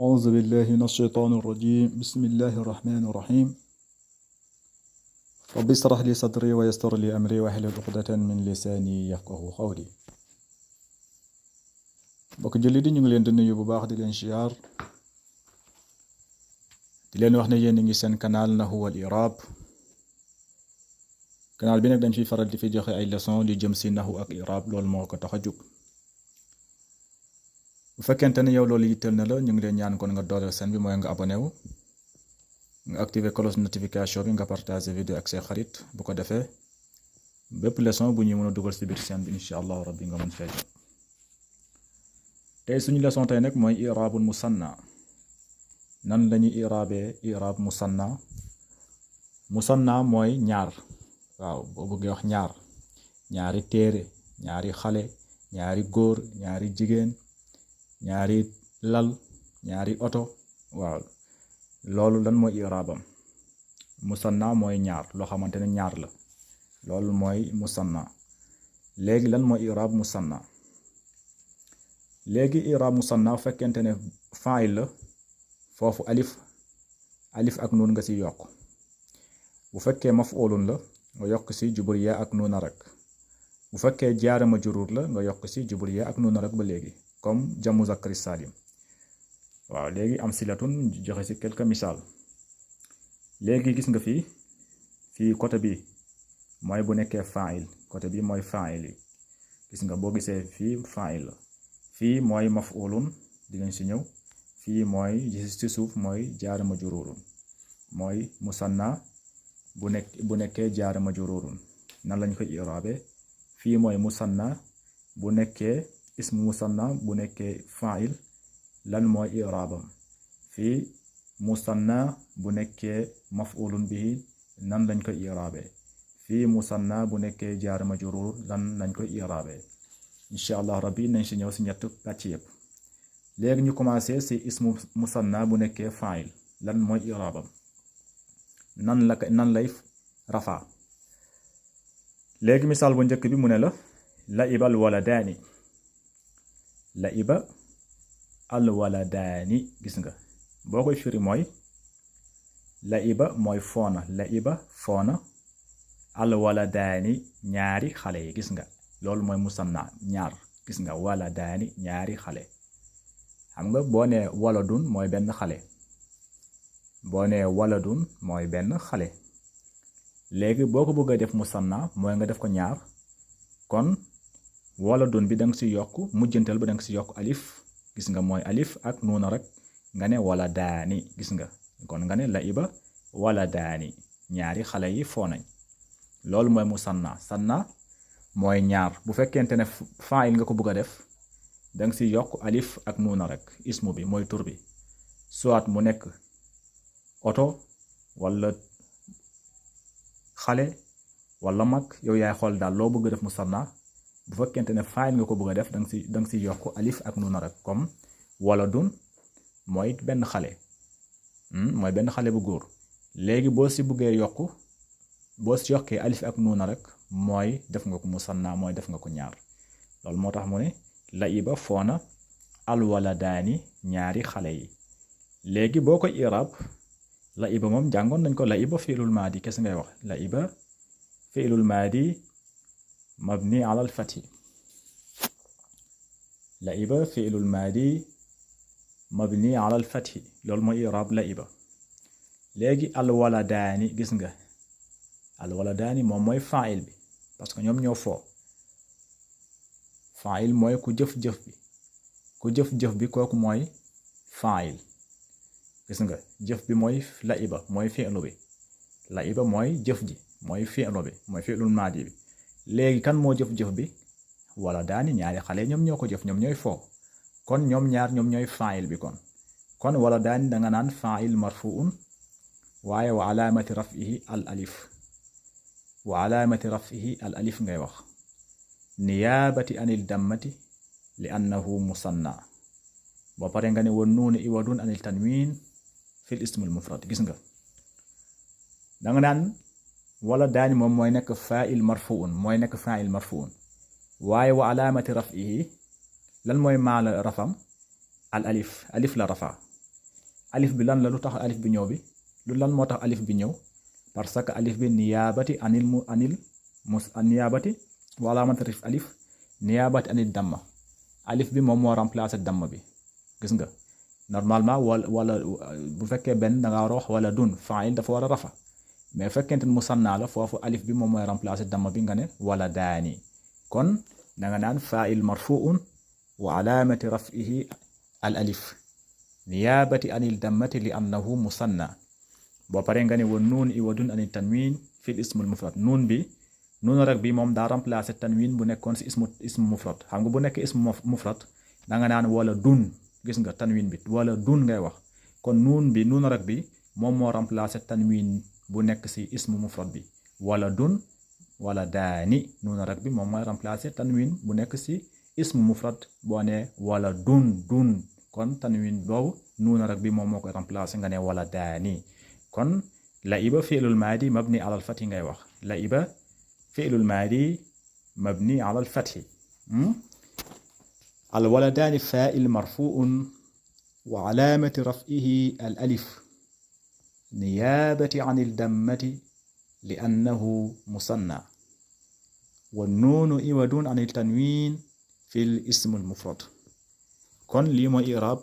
أعوذ بالله من الشيطان الرجيم بسم الله الرحمن الرحيم رب اشرح لي صدري ويسر لي أمري واحلل عقدة من لساني يفقهوا قولي bokk jullit yi ñu ngi leen di nuyu bu baax di leen ziar di leen wax ne yéen a ngi seen canal Nahwu wal I'rab canal bi nag dañ fiy faral di fi joxe ay leçon li jëm si nahwu ak i'rab loolu moo ko tax a jóg bu fekkente ne yow loolu yitteel na la ñu ngi leen ñaan kon nga dooleel seen bi mooy nga abonné wu nga activer cloche notification bi nga partager vidéo ak say xarit bu ko defee bépp leçon bu ñuy mën a dugal si biir seen bi incha allahu rabbi nga mën fee jot tey suñu leçon tey nag mooy i'rabul musanna nan lañuy i'rabee i'rab musanna mooy ñaar waaw boo bëggee wax ñaari téere ñaari xale ñaari góor ñaari jigéen ñaari lal ñaari oto waaw loolu lan mooy i'rabam musanna mooy ñaar loo xamante ne ñaar la loolu mooy musanna léegi lan mooy i'rab musanna léegi i'rab musanna fekkente ne fa'il la foofu alif ak nuun nga ci yokk bu fekkee maf'ulun la nga yokk ci jubur yaa ak nuuna rek bu fekkee jaara majruur la nga yokk ci jubur yaa ak nuuna rek ba léegi comme jamu zakari salim waaw léegi am silatun joxe ci quelques misaal léegi gis nga fii côté bi mooy bu nekkee fa'il côté bi mooy fa'il yi gis nga boo gisee fii fa'il la fii mooy maf'ulun dinañ ci ñëw fii mooy ci suuf mooy jaara majruurun mooy musanna bu nekkee jaara majruurun nan lañ koy i'raabe fii mooy musanna bu nekkee ismu musanna bu nekkee fa'il lan mooy i'raabam fii musanna bu nekkee maf'ulun bihi nan lañ koy i'raabe fii musanna bu nekkee jaara majruur lan lañ koy i'raabe incha allah rabbi nañ si ñëw si ñett pàcc yëpp léegi ñu commencé si ismu musanna bu nekkee fa'il lan mooy i'rabam nan lay rafa léegi misaal bu njëkk bi mu ne la la'iba al waladaani la'iba al waladaani gis nga boo koy firi mooy la'iba mooy foona al waladaani ñaari xale yi gis nga loolu mooy musanna ñaar gis nga waladaani ñaari xale xam nga boo nee waladun mooy benn xale léegi boo ko bëggee def musanna mooy nga def ko ñaar kon waladun bi danga ci yokk mujjantal ba danga ci yokk alif gis nga mooy alif ak nuuna rek nga ne waladaani gis nga kon nga ne la'iba waladaani ñaari xale yi foo nañ loolu mooy musanna mooy ñaar bu fekkente ne fa'il nga ko bëgg a def danga ci yokk alif ak nuuna rek ismu bi mooy tur bi soit mu nekk oto wala xale wala mag yow yaay xool daal loo bëgg a def musanna bu fekkente ne fa'il nga ko bëgg a def danga ci yokk alif ak nuuna rek comme waladun mooy benn xale bu góor léegi boo ci bëggee boo ci yokkee alif ak nuuna rek mooy def nga ko musanna mooy def nga ko ñaar loolu moo tax mu ne la'iba foona alwaladaani ñaari xale yi léegi boo koy i'rab la'iba moom jàngoon nañ ko la'iba fi'lul maadi kese ngay wax la'iba fi'lul maadi mabni ala al-fathi la'iba fi'lul maadi mabni ala al-fathi loolu mooy i'rab la'iba léegi alwaladaani gis nga alwaladaani moom mooy fa'il bi parce que ñoom ñoo foo fa'il mooy ku jëf-jëf bi kooku mooy fa'il gis nga jëf bi mooy la'iba mooy fi'lu bi la'iba mooy jëf ji mooy fi'lu bi mooy fi'lul maadi bi léegi kan moo jëf-jëf bi waladaani ñaari xale ñoom ñoo ko jëf ñoom ñooy foo kon ñoom ñaar ñoom ñooy fa'il bi kon waladaani danga naan fa'il marfu'un waaye wa alaamati raf'ihi al alif ngay wax niyaabati anil dammati li annahu musanna ba pare nga ne wa nuuni iwadun anil tanwin fil ismil mufrad gis nga danga naan wala daani moom mooy nekk fa'il marfu'un waaye wa alaamati raf'ihi lan mooy maala rafam al alif la rafa alif bi lan la lu tax alif bi ñëw bi lu lan moo tax alif bi ñëw parce que alif bi niyaabati niyaabati wala man tarif alif niyaabati anil damma alif bi moom moo remplacer damma bi gis nga normalement wala bu fekkee benn da nga war a wax wala dun fa'il dafa war a rafa mais fekkente ne musanna la foofu alif bi moom mooy remplacer damma bi nga ne wala daani kon da nga naan fa'il marfu'un wa alamati raf'ihi al alif niyaabati anil dammati li annahu musanna boo paree nga ne wa nuun iwadun anil tanwin fil ismul mufrad nuun bi nuun rek bi moom daa remplacer tanwin bu nekkoon si ismu mufrad xam nga bu nekk ismu mufrad da nga naan wala dun gis nga tanwin bi wala dun ngay wax kon nuun bi nuun rek bi moom moo remplacer tanwin bu nekk si ismu mufrad bi wala dun wala daani nuun rek bi moom mooy remplacer tanwin bu nekk si ismu mufrad boo ne wala dun kon tanwin boobu nuun rek bi moom moo koy remplacer nga ne wala daani kon laiba fi'lul maadi mabni ala al fathi ngay wax laiba fi'lul maadi mabni ala al fathi al waladaani fa'il marfu'un wa alamati raf'ihi al alif niyabati an al dammati li annahu musanna wa nuunu iwadun an al tanwin fil ism al mufrad kon lii mooy i'raab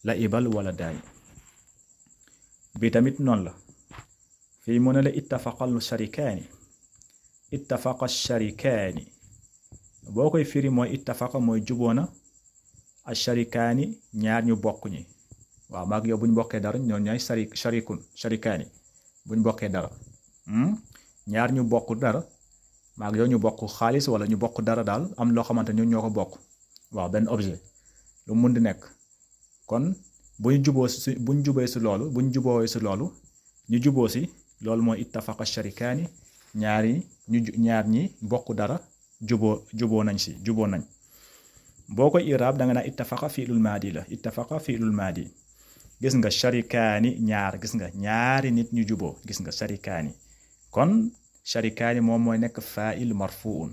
laibal waladaani bi tamit noonu la fii mu ne la ittafaqa sharikaani boo koy firi mooy ittafaqa mooy juboona asharikaani ñaar ñu bokk ñi waaw maag yow buñ bokkee dara ñoom ñooy sharikaani buñ bokkee dara ñaar ñu bokk dara maag yow ñu bokk xaalis wala ñu bokk dara daal am loo xamante ñun ñoo ko bokk waaw benn objet lu mun di nekk kon buñ juboo si loolu ñu juboo si loolu mooy ittafaqa sharikaani ñaar ñi bokk dara juboo nañ boo koy iraab da nga naan ittafaqa fi'lul maadi la ittafaqa fi'lul maadi gis nga sharikaani gis nga ñaari nit ñu juboo gis nga sharikaani kon sharikaani moom mooy nekk fa'il marfu'un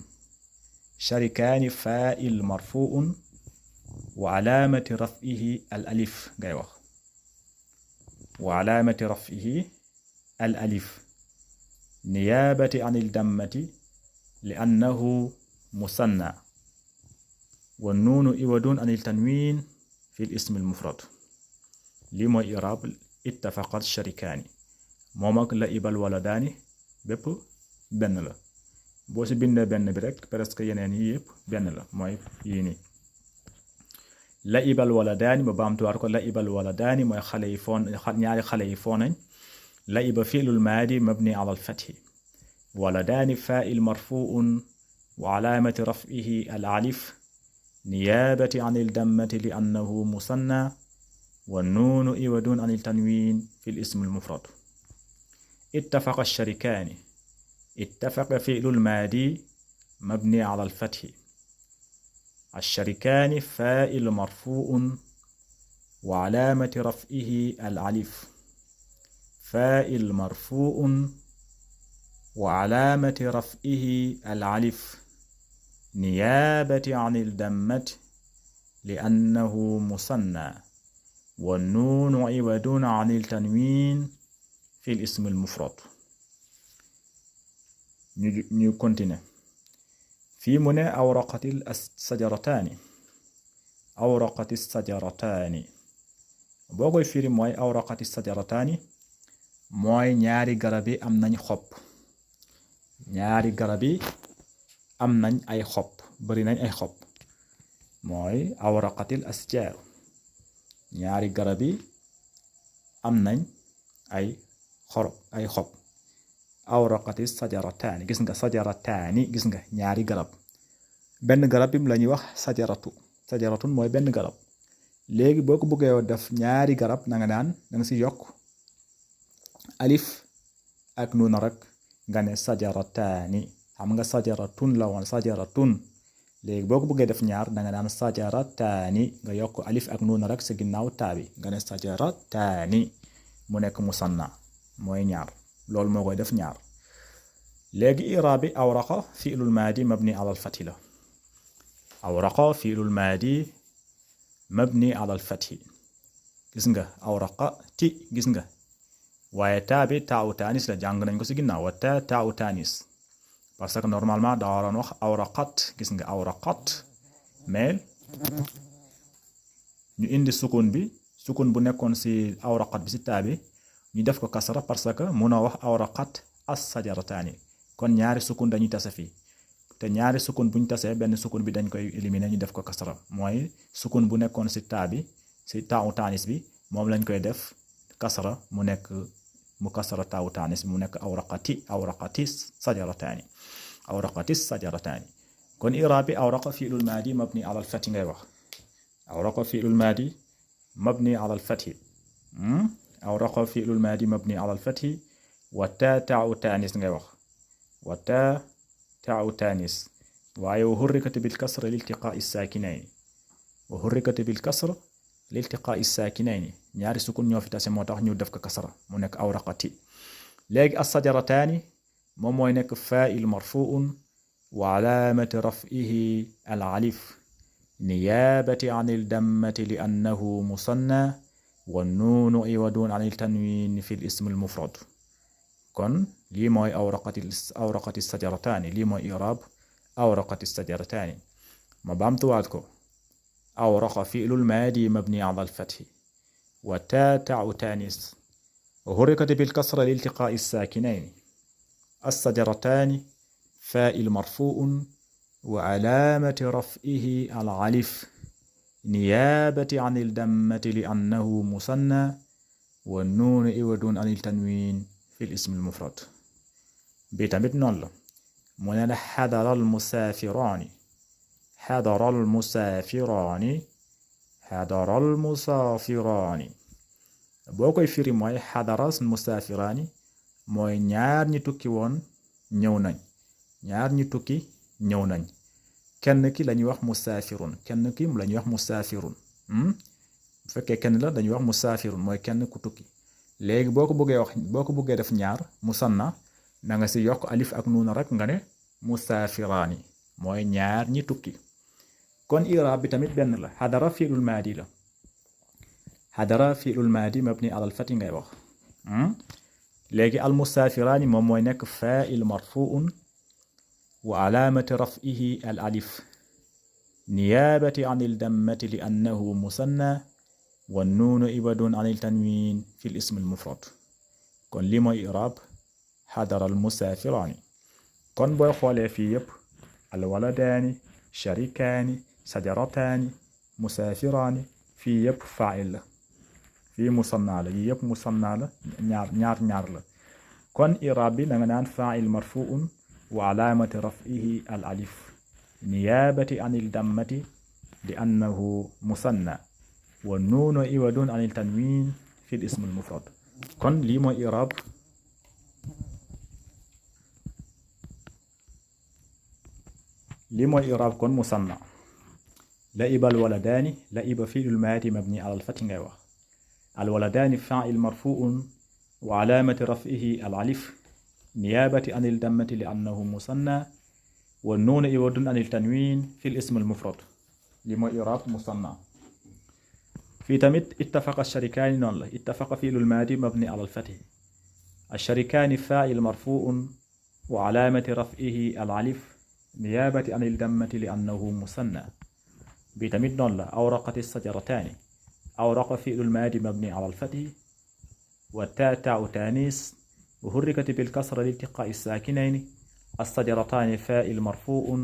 sharikaani fa'il marfu'un wa alamati raf'ihi al alif ngay wax wa alamati raf'ihi al alif niyabati an il dammati li annahu musanna wa nuunu iwadun an il tanwin fi l ism al mufrad lii mooy i'raab ittafaqat sharikaani moom ak laibal waladaani bépp benn la boo si bindee benn bi rek presque yeneen yi yëpp benn la mooy yii nii laibal waladaani ba baamtuwaat ko laibal waladaani mooy ñaari xale yi foo nañ laiba fi'lul maadi mabni ala al fathi waladaani fa'il marfu'un wa alamati raf'ihi al alif niyabati an il dammati li annahu musanna wa nuunu iwadun an il tanwin fi l ism al mufrad ittafaqa sharikaani ittafaqa fi'lul maadi mabni ala al fathi الشركان فاعل مرفوع وعلامة رفعه الألف فاعل مرفوع وعلامة رفعه الألف نيابة عن الدمة لأنه مثنى والنون عوض عن التنوين في الاسم المفرد ñu continuer fii mu ne awraqatil sajarataani boo koy firi mooy awraqatis sajarataani mooy ñaari garab yi am nañ xob ay xob bari nañ ay xob mooy awraqatil asjar ñaari garab yi am nañ ay xob awraqatis sajarataani gis nga sajarataani gis nga ñaari garab benn garab bi la ñuy wax sajaratun mooy benn garab léegi boo ko bëggee def ñaari garab na nga naan da nga si yokk alif ak nuun rek nga ne sajarataani xam nga sajaratun la woon sajaratun léegi boo ko bëggee def ñaar da nga naan sajarataani nga yokk alif ak nuun rek sa ginnaaw taabi nga ne sajarataani mu nekk musanna mooy ñaar loolu moo koy def ñaar léegi iraabi awraqa fi'lul maadi mabni ala al fathi la awraqa fi'lul maadi mabni ala al fathi gis nga awraqati gis nga waaye taa bi taawu taanis la jàng nañ ko ci ginnaaw wa taa taawu taanis parce que normalement daa waroon wax awraqat gis nga awraqat mais ñu indi sukun bu nekkoon ci awraqat bi ci taa bi ñu def ko kasra parce que mënoo wax awraqat as-sajarataani kon ñaari sukun dañuy tase fii te ñaari sukun buñ tasee benn sukun bi dañ koy éliminer ñu def ko kasra mooy sukun bu nekkoon ci taa bi ci taawu taanis bi moom lañ koy def kasra mu nekk mu kasra taawu taanis bi mu nekk awraqati sajarataani kon i'raab bi awraqa fi'lul maadi mabni ala al-fathi ngay wax awraqa fi'lul maadi mabni ala al-fathi awraqa fi'lul maadi mabni ala al-fathi wa taa taawu taanis ngay wax wa taa taawu taanis waaye wa hurrikat bil kasra liltiqaa'i saakinayni wa hurrikat bil kasra liltiqaa'i saakinayni ñaari sukun ñoo fi tase moo tax ñu def ko kasra mu nekk awraqati léegi as-sajarataani moom mooy nekk faa'il marfu'un wa alaamati raf'ihi al-alif niyaabati an al-dammati li annahu musanna wa nuunu iwadun an al-tanwiin fi al-ism al-mufrad kon lii mooy awraqati as-sajarataani lii mooy i'raab awraqati as-sajarataani ma baamtuwaat ko awraqa fi'lul maadi mabni ala al-fathi wa taa ta'u taanis wa hurrikat bil kasra liltiqaa'i as-saakinayni as-sajarataani faa'il marfuu'un wa alaamati raf'ihi al-alif niyaabati an al-dammati li annahu musanna wa nuunu iwadun an al-tanwiin fi al-ism al-mufrad bi tamit noonu la mu ne la xadara al-musaafiraani xadara al-musaafiraani boo koy firi mooy xadara al-musaafiraani mooy ñaar ñi tukki woon ñëw nañ kenn ki la ñuy wax musaafirun kenn ki la ñuy wax musaafirun bu fekkee kenn la dañuy wax musaafirun mooy kenn ku tukki léegi boo ko bëggee def ñaar musanna na nga ci yokk alif ak nuuna rek nga ne musaafiraani mooy ñaar ñi tukki kon i'raab bi tamit benn la xadara fi'lul maadi la xadara fi'lul maadi mabni ala al-fathi ngay wax léegi al musaafiraani moom mooy nekk faa'il marfu'un wa alaamati raf'ihi al alif niyaabati an al dammati li annahu musanna wa nuunu iwadun an al tanwiin fi al ism al mufrad kon lii mooy i'raab xadara al musaafiraani kon booy xoolee fii yëpp al waladaani sharikaani sajarataani musaafiraani fii yëpp faa'il la fii musanna la yii yëpp musanna la ñaar la kon i'raab bi da nga naan faa'il marfu'un wa alaamati raf'ihi al alif niyaabati an il dammati li annahu musanna wa nuunu iwadun an il tanwiin fi l ism al mufrad kon lii mooy i'raab kon musanna la'iba al waladaani la'iba fi'lul maadi mabni ala al fathi ngay wax al waladaani faa'il marfu'un wa alaamati raf'ihi al alif niyaabati an il dammati li annahu musanna wa nuunu iwadun an il tanwiin fi l ism al mufrad lii mooy i'raab musanna fii tamit ittafaqa ash-sharikaani noonu la ittafaqa fi'lul maadi mabni ala al fathi ash-sharikaani faa'il marfu'un wa alaamati raf'ihi al alif niyaabati an il dammati li annahu musanna bii tamit noonu la awraqati as-sajarataani awraqa fi'lul maadi mabni ala al-fathi wa taa taa'u taanis wa hurrikat bil kasra liltiqaa'i as-saakinayni as-sajarataani faa'il marfuu'un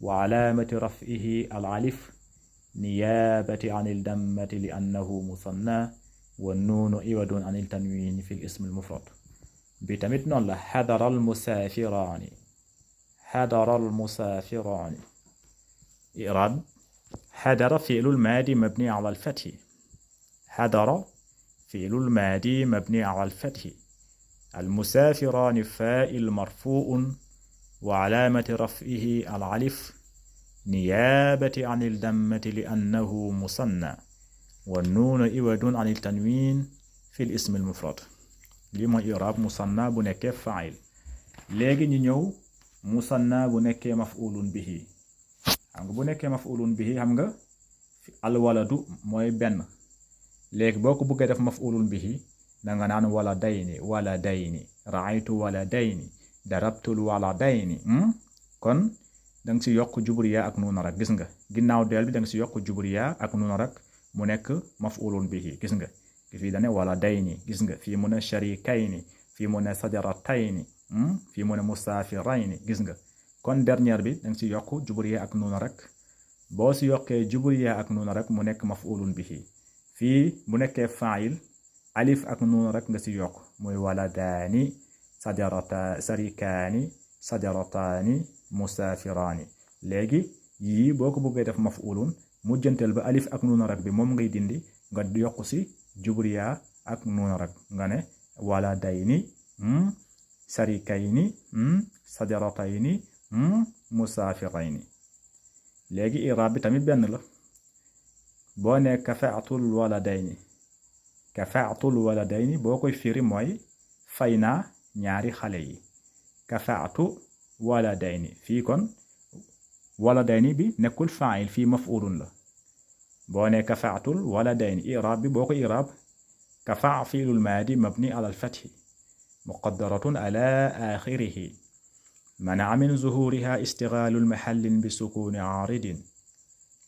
wa alaamati raf'ihi al-alif niyaabati an il-dammati li annahu musanna wa nuunu iwadun an il-tanwiin fi al-ism al-mufrad bii tamit noonu la xadara al-musaafiraani i'raab حضر فعل الماضي مبني على الفتح حضر فعل الماضي مبني على الفتح المسافران فاعل مرفوع وعلامة رفعه الألف نيابة عن الضمة لأنه مثنى والنون عوض عن التنوين في الاسم المفرد lii mooy i'raab musanna bu nekkee fa'il léegi ñu ñëw musanna bu nekkee maf'ulun bihi xam nga bu nekkee maf'ulun bihi xam nga al waladu mooy benn léegi boo ko bëggee def maf'ulun bihi danga naan waladayni ra'aytu waladayni darabtul waladayni kon danga si yokk juburiya ak nuuna rek gis nga ginnaaw del bi danga si yokk juburiya ak nuuna rek mu nekk maf'ulun bihi gis nga fii dane waladayni gis nga fii mu ne sharikayni fii mu ne sajaratayni fii mu ne musafirayni gis nga kon dernière bi danga si yokk juburiya ak nuuna rek boo si yokkee juburiya ak nuuna rek mu nekk maf'ulun bihi fii bu nekkee fa'il alif ak nuuna rek nga si yokk muy waladaani sarikaani sajarataani musafiraani léegi yii boo ko bëggee def maf'ulun mujjanteel ba alif ak nuuna rek bi moom ngay dindi nga yokk si juburiya ak nuuna rek nga ne waladayni sarikayni sajaratayni musafirayni léegi i'raab bi tamit benn la boo ne kafa'tul waladayni boo koy firi mooy fay naa ñaari xale yi kafa'tu waladayni fii kon waladayni bi nekkul fa'il fii maf'ulun la boo ne kafa'tul waladayni i'raab bi boo ko i'raab kafa' fi'lul maadi mabni ala al-fathi muqaddaratun ala akhirihi منع من ظهورها استغلال محل بسكون عارض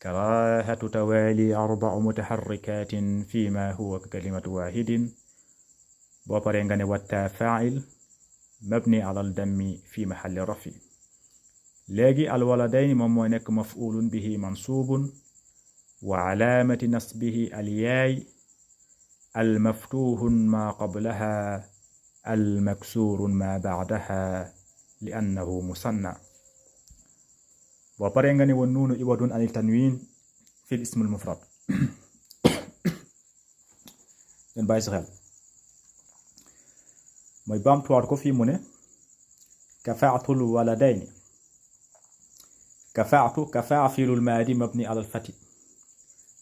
كراهة توالي 4 متحركات فيما هو كلمة واحد بوبرينغاني والتاء فاعل مبني على الدم في محل رفع لاجي الولدين ممونك مفعول به منصوب وعلامة نصبه الياء المفتوح ما قبلها المكسور ما بعدها لأنه مثنى وبرينغاني والنون عوض عن التنوين في الاسم المفرد ين باي xel mooy baamtuwaat ko fii mu ne kafa'tul waladayni kafa'a fi'lul maadi mabni ala al-fathi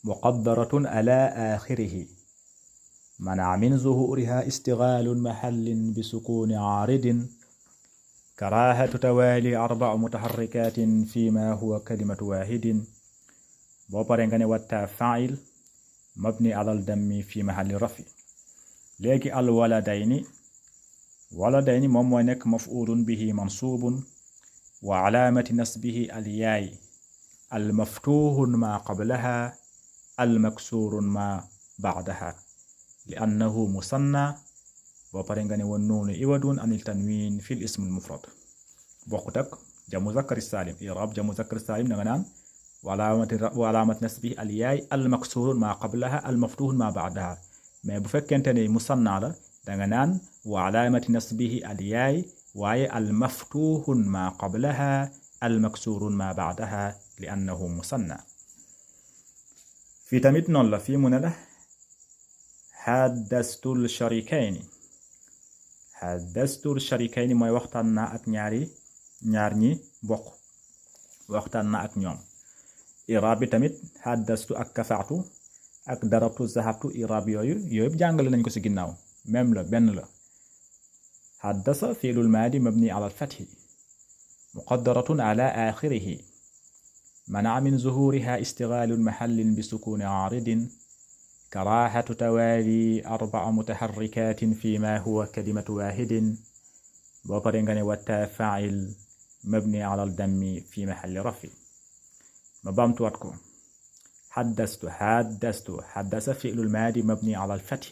muqaddaratun ala akhirihi منع من ظهورها استغلال محل بسكون عارض كراهة توالي 4 متحركات فيما هو كلمة واحد بوبرينغاني والتاء فاعل مبني على الدم في محل رفع léegi الولدين moom mooy nekk مفعول به منصوب وعلامة نصبه الياء المفتوح ما قبلها المكسور ما بعدها لأنه مثنى وبرينغاني والنون عوض عن التنوين في الاسم المفرد بوقتك جمع مذكر السالم إعراب جمع مذكر السالم نغنان وعلامة نصبه الياء المكسور ما قبلها المفتوح ما بعدها ما bu fekkente ne musanna la danga naan وعلامة نصبه الياء waaye المفتوح ما قبلها المكسور ما بعدها لأنه مثنى في tamit noonu la fii mu ne la haddastul sharikayni mooy waxtaan naa ak ñaar ñi bokk waxtaan naa ak ñoom i'raab bi tamit haddastu ak kafa'tu ak darabtu zahabtu i'raab yooyu yëpp jàngale nañ ko ci ginnaaw même la benn la haddasa fi'lul maadi mabni ala al-fathi muqaddaratun ala akhirihi منع من ظهورها استغلال محل بسكون عارض كراهة توالي 4 متحركات فيما هو كلمة واحد بوبرينغاني والتاء فاعل مبني على الدم في محل رفع مبامتواتكو حدثت حدث فعل الماضي مبني على الفتح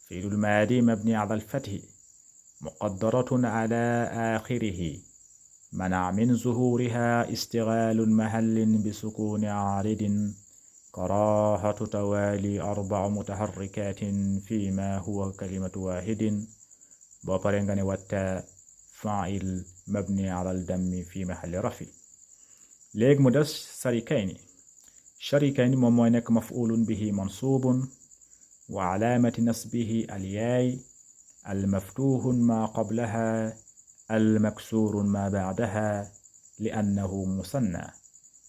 فعل الماضي مبني على الفتح مقدرة على آخره منع من ظهورها استغلال محل بسكون عارض كراهة توالي 4 متحركات فيما هو كلمة واحد بوبرينغاني والتاء فاعل مبني على الدم في محل رفع léegi mu des sharikayni moom mooy nekk maf'ulun bihi mansubun wa alaamati nasbihi alyaay almaftuhun ma qablaha almaksurun ma ba'daha li'annahu musanna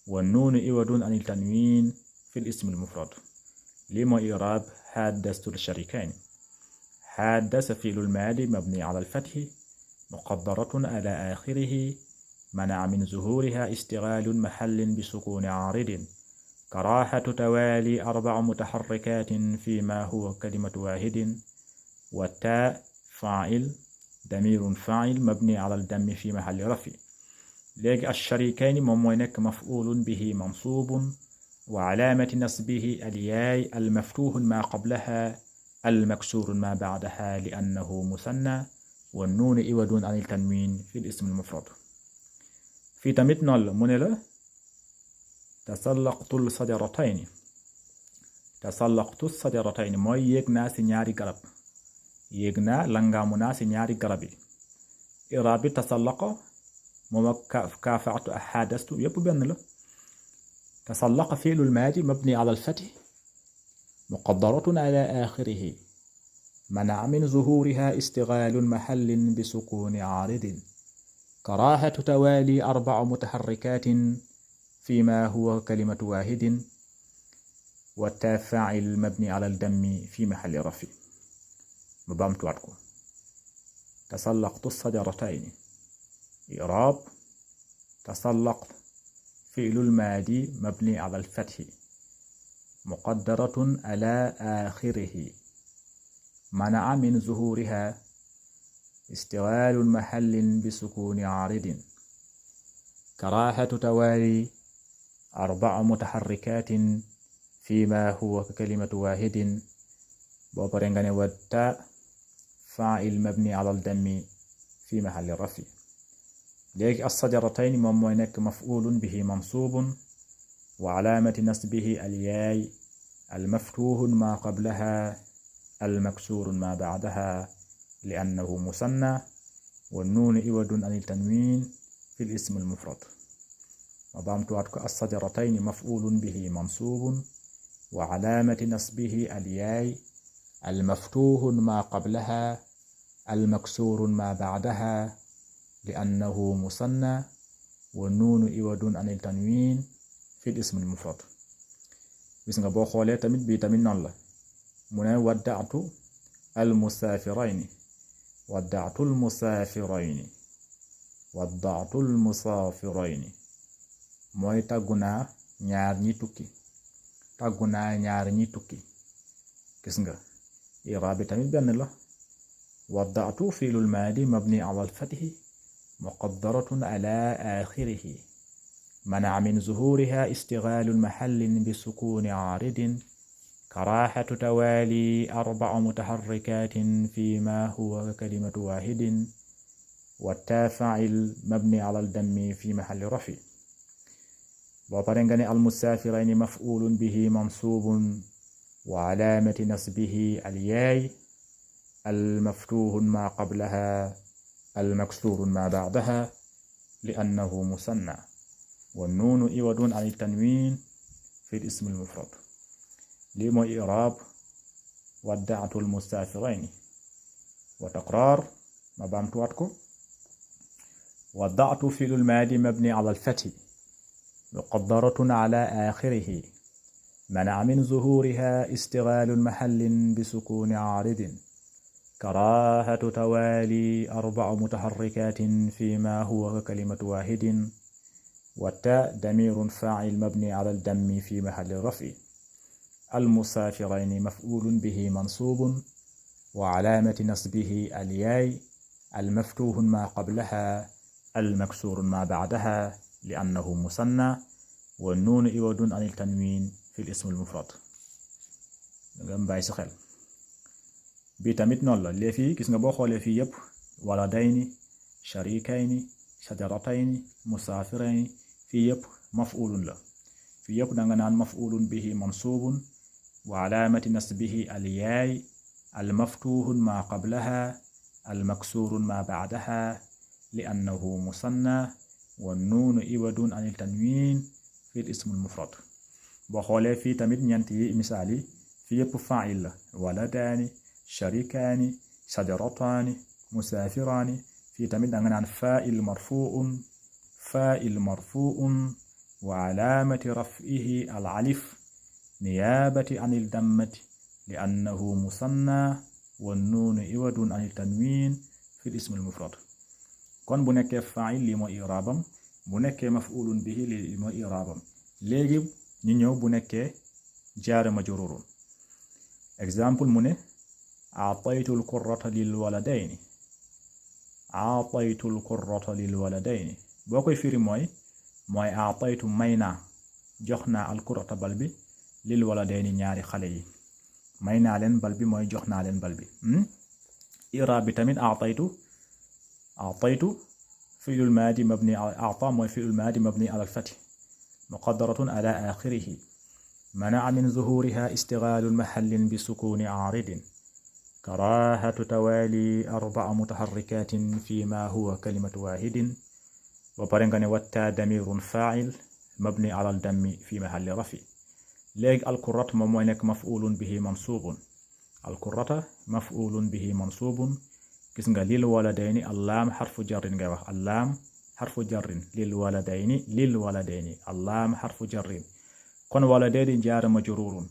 والنون عوض عن التنوين في الاسم المفرد لما إعراب حدثت الشريكين حدث فعل الماضي مبني على الفتح مقدرة على آخره منع من ظهورها استغلال محل بسكون عارض كراهة توالي 4 متحركات فيما هو كلمة واحد. والتاء فاعل ضمير فاعل مبني على الدم في محل رفع. léegi الشريكين moom mooy nekk مفعول به منصوب وعلامة نصبه الياء المفتوح ما قبلها المكسور ما بعدها لأنه مثنى والنون عوض عن التنوين في الاسم المفرد. في tamit noonu la mu ne la tasallaqtul sajaratayni. tasallaqtu sajaratayni mooy yéeg naa si ñaari garab. yéeg naa langaamu naa si ñaari garab yi. iraab bi tasallaqa moom ak kaafaatu ak xaadastu yépp benn la. tasallaqa fi'lul maadi mabni ala al-fath muqaddaratun ala aaxirihi mana'a min zuhuuriha istigaalu mahallin bi sukuuni aaridin. كراهة توالي 4 متحركات فيما هو كلمة واحد. والتاء فاعل مبني على الدم في محل رفع. مبامت واتكو تسلقت الشجرتين. إعراب تسلقت فعل الماضي مبني على الفتح مقدرة على آخره منع من ظهورها استغلال محل بسكون عارض. كراهة توالي 4 متحركات فيما هو كلمة واحد. بوبرنغاني والتاء فاعل مبني على الدم في محل رفع. léegi الشجرتين moom mooy nekk مفعول به منصوب وعلامة نصبه الياء المفتوح ما قبلها المكسور ما بعدها لأنه مثنى والنون عوض عن التنوين في الاسم المفرد. وضمت الشجرتين مفعول به منصوب وعلامة نصبه الياء المفتوح ما قبلها المكسور ما بعدها لأنه مثنى والنون عوض عن التنوين في الاسم المفرد. gis nga boo xoolee tamit bii tamit noonu la mu ne wadda'tu al-musaafirayni. wadda'tu al-musaafirayni. wadda'tu al-musaafirayni mooy tàggu naa ñaar ñi tukki. tàggu naa ñaar ñi tukki. gis nga i'raab bi tamit benn la. wadda'tu fi'lul maadi mabni ala al-fathi muqaddaratun ala aaxirihi منع من ظهورها استغلال محل بسكون عارض. كراهة توالي 4 متحركات فيما هو كلمة واحد. والتاء فاعل مبني على الدم في محل رفع. وبرنغني المسافرين مفعول به منصوب وعلامة نصبه الياء المفتوح ما قبلها المكسور ما بعدها لأنه مثنى والنون عوض عن التنوين في الاسم المفرد. lii mooy i'raab wadda'tu al-musaafirayni. وتكرار ma baamtuwaat ko wadda'tu fi'lul maadi mabni ala al-fathi muqaddaratun ala aaxirihi mana'a min zuhuuriha istigaalu mahallin bisukuuni aaridin. كراهة توالي 4 متحركات فيما هو كلمة واحد. والتاء ضمير فاعل مبني على الدم في محل رفع. المسافرين مفعول به منصوب وعلامة نصبه الياء المفتوح ما قبلها المكسور ما بعدها لأنه مثنى والنون عوض عن التنوين في الاسم المفرد. ngam bàyyi si xel bi tamit noonu la léegi fii gis nga boo xoolee fii yëpp waladayni sharikayni shajaratayni musaafirayni fii yëpp maf'ulun la. fii yëpp danga naan maf'ulun bihi mansubun wa alaamati nasbihi al-yaay al-maftuhun ma qablaha al-maksurun ma ba'daha li'annahu musanna wa nuunu iwadun an al-tanwin fi al-ism al-mufrad. boo xoolee fii tamit ñeent yi misaal yi fii yëpp fa'il la waladaani sharikaani shajarataani musaafiraani. fii tamit danga naan faa'il marfu'un wa alaamati raf'ihi al-alif niyaabati an al-dammati li'annahu musanna wa nuunu iwadun an al-tanwin fi al-ism al-mufrad. kon bu nekkee faa'il lii mooy i'raabam bu nekkee maf'ulun bihi lii mooy i'raabam. léegi ñu ñëw bu nekkee jaar majrurun exemple mu ne aataytul qurrata lil waladayni aataytul qurrata lil waladayni boo koy firi mooy aataytu may naa jox naa al qurrata bal bi lil waladayni ñaari xale yi may naa leen bal bi mooy jox naa leen bal bi iraab bi tamit aataytu fi'lul maadi mabni aata mooy fi'lul maadi mabni ala al fath muqaddaratun ala aaxirihi منع من ظهورها استغلال محل بسكون عارض كراهة توالي 4 متحركات فيما هو كلمة واحد وبرنغني والتا ضمير فاعل مبني على الدم في محل رفع léegi alqurrat moom mooy nekk maf'ulun bihi mansubun alqurrata maf'ulun bihi mansubun gis nga lil waladayni allaam xarfu jarrin ngay wax allaam xarfu jarrin lil waladayni allaam xarfu jarrin kon waladayni jaar majrurun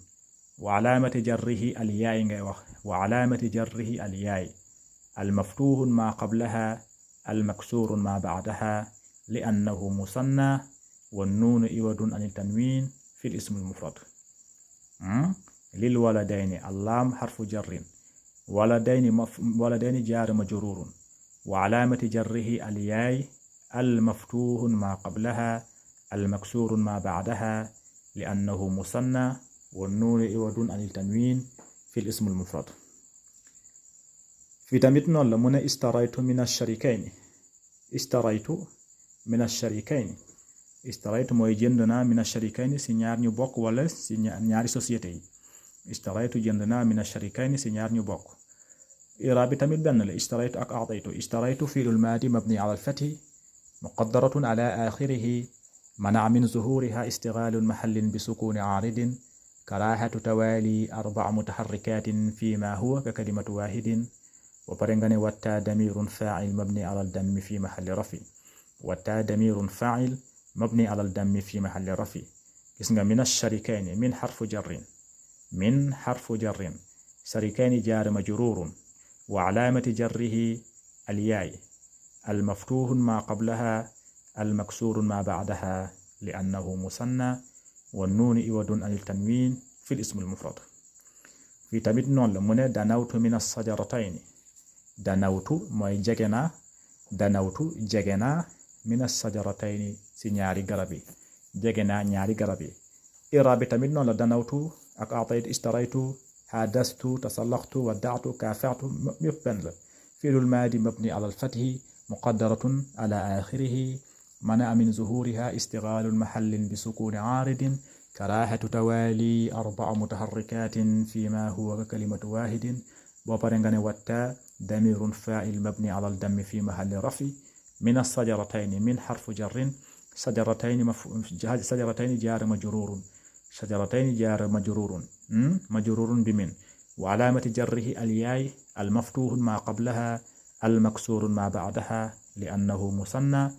wa alaamati jarrihi alyaay ngay wax wa alaamati jarrihi alyaay almaftuhun ma qablaha almaksurun ma ba'daha li annahu musanna والنون إود عن التنوين في الاسم المفرد للولدين اللام حرف جر ولدين جار مجرور وعلامة جره الياء المفتوح ما قبلها المكسور ما بعدها لأنه مثنى والنون إود عن التنوين في الاسم المفرد في تمتنا لمن اشتريت من الشريكين اشتريت mooy jënd naa min ash-sharikayni si ñaar ñu bokk wala si ñaari société yi اشتريت jënd naa min ash-sharikayni si ñaar ñu bokk i'raab bi tamit benn la اشتريت ak a'taytu اشتريت فعل الماضي مبني على الفتح مقدرة على آخره منع من ظهورها استغلال محل بسكون عارض كراهة توالي 4 متحركات فيما هو ككلمة واحد وبرنغني والتا ضمير فاعل مبني على الدم في محل رفع والتا ضمير فاعل مبني على الدم في محل رفع اسم من الشريكين من حرف جر شريكين جار مجرور وعلامة جره الياء المفتوح ما قبلها المكسور ما بعدها لأنه مثنى والنون إود عن التنوين في الاسم المفرد في تمت نون لمن دنوت من الشجرتين دنوت موي جegena min as-sajaratayni si ñaari garab yi jege naa ñaari garab yi i'raab bi tamit noonu la danawtu ak a'taytu ishtaraytu hadastu tasallaxtu wadda'tu kaafa'tu yëpp benn la fi'lul maadi mabni ala al-fathi muqaddaratun ala aaxirihi mana'a min zuhuriha istighlaalu mahallin bi sukuuni aaridin karaahatu tawaali 4 mutaharrikaatin fiimaa huwa ka kalimatu waahidin boo pare nga ne watta damirun faa'il mabni ala al-dammi fi mahalli raf'i من الشجرتين من حرف جر شجرتين جار مجرور بمن وعلامة جره الياء المفتوح ما قبلها المكسور ما بعدها لأنه مثنى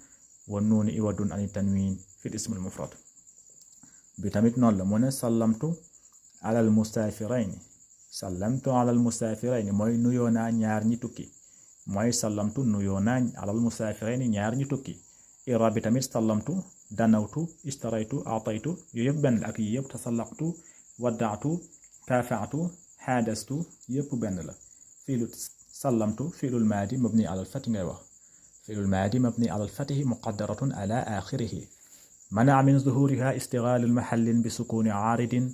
والنون إود عن التنوين في الاسم المفرد بتمت نول من سلمت على المسافرين mooy nuyoo naa ñaar ñi tukki mooy sallamtu nuyoo naa alal musaafirayni ñaar ñu tukki i'raab bi tamit sallamtu danawtu ishtaraytu a'taytu yooyu yëpp benn la ak yi yëpp tasallaqtu wadda'tu kaafa'tu haadastu yëpp benn la fiilu sallamtu fiilul maadi mabni alal fath ngay wax fiilul maadi mabni alal fath muqaddaratun ala aaxirihi mana'a min zuhuriha istighlaalu mahallin bi sukuuni aaridin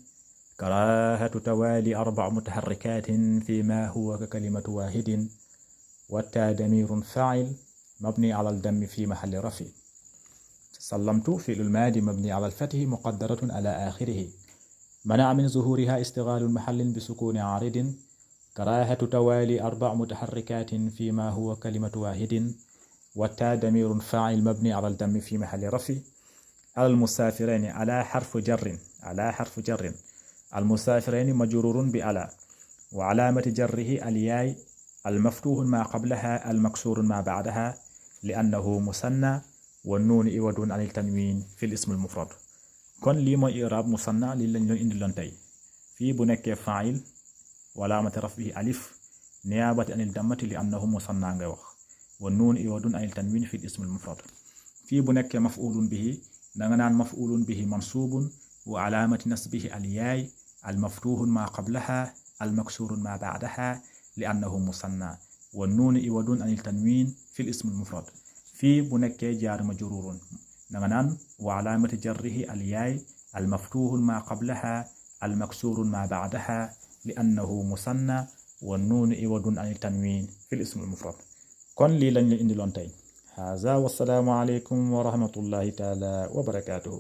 karaahatu tawaali 4 mutaharrikaatin fiimaa huwa ka kalimatu waahidin والتا ضمير فاعل مبني على الدم في محل رفع سلمت فعل الماضي مبني على الفتح مقدرة على آخره منع من ظهورها استغلال محل بسكون عارض كراهة توالي 4 متحركات فيما هو كلمة واحد والتا ضمير فاعل مبني على الدم في محل رفع على المسافرين على حرف جر المسافرين مجرور بألا وعلامة جره الياء المفتوح ما قبلها المكسور ما بعدها لأنه مثنى والنون إود عن التنوين في الاسم المفرد kon lii mooy i'raab musanna li lañ leen indiloon tey fii bu nekkee faa'il wa alaamati raf'ihi alif niyaabati anil dammati li annahu musanna ngay wax والنون إود عن التنوين في الاسم المفرد fii bu nekkee maf'ulun bihi danga naan maf'ulun bihi mansubun وعلامة نصبه الياء المفتوح ما قبلها المكسور ما بعدها لأنه مثنى والنون إودون عن التنوين في الاسم المفرد في بنك جار مجرور نغنان وعلامة جره الياء المفتوح ما قبلها المكسور ما بعدها لأنه مثنى والنون إودون عن التنوين في الاسم المفرد كون لي لن اندي لون تاي هذا والسلام عليكم ورحمة الله تعالى وبركاته